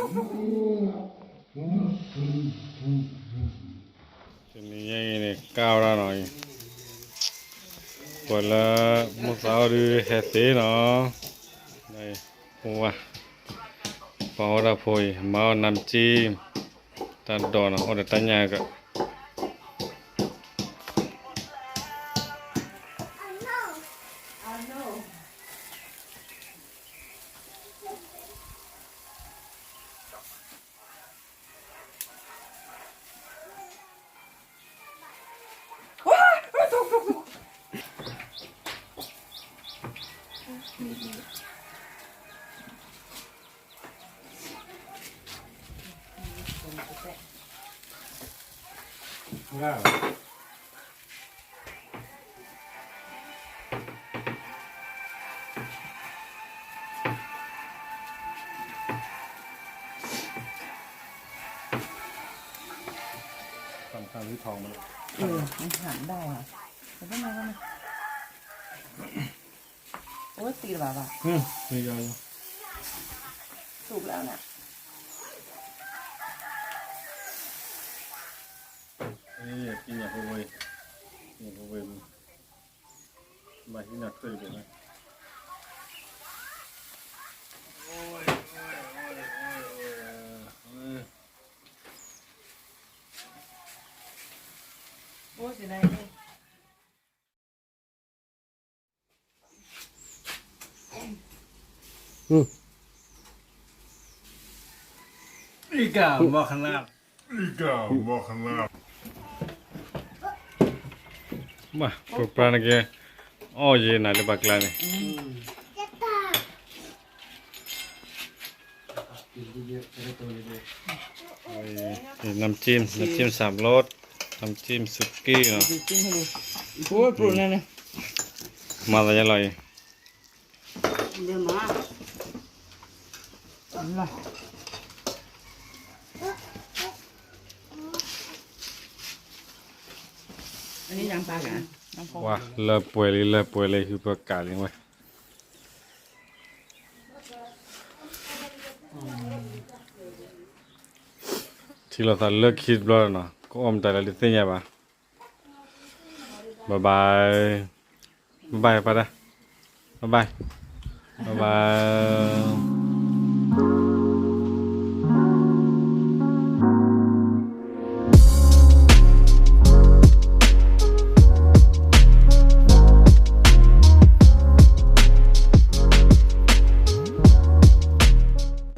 တနံၤညါအံၤန့ၣ် ကၢ်ဝဲဒၣ်နီၤအံၤ, ပှၤလၢမုၢ်သးအိၣ်ဒုးဟဲသ့နီၤ, ပှၤအိၣ်ဒၣ်ဖိအံၤ မၤအီၣ်နါပစံ, တၢ်ဒိးနီၤ အိၣ်ဒီးတၢ်ညၣ်က ทำทางที่ทองมาแล้ว เออ มันหั่นได้อะ แต่ก็ไม่ก็ไม่ โอ้ย ติดหรือเปล่า อืม มียาวอยู่ สุกแล้วน่ะ นี่กินอย่างพวกเว้ย อย่างพวกเว้ย มาที่หนักขึ้นเลยนะ โอ้ย เสียดายเลย အံၤကၢ်မီၢ်ခနၣ် အံၤကၢ်မီၢ်ခနၣ် မ့ၢ် ပပြၢနက့ အီၣ်ယဲနၤလၢပှၤကျါန့ၣ် น้ำจิ้ม น้ำจิ้มสามรส น้ำจิ้มสุกี้เนาะ โอ้ยปรุงแล้วเนี่ย มาแล้วยะลอย เดี๋ยวมา อันนี้ยำปลาเหรอ ဝါ လၢပှဲၤလံ လၢပှဲၤလံ ဟုပကးလံဝဲ ထံၣ်လိာ်သးလၢခံတဘျီနီၤ ကအီၣ်မတၤလဲၣ်တသ့ၣ်ညါဘၣ် bye bye bye bye ပၢ်ဒၣ် bye bye bye bye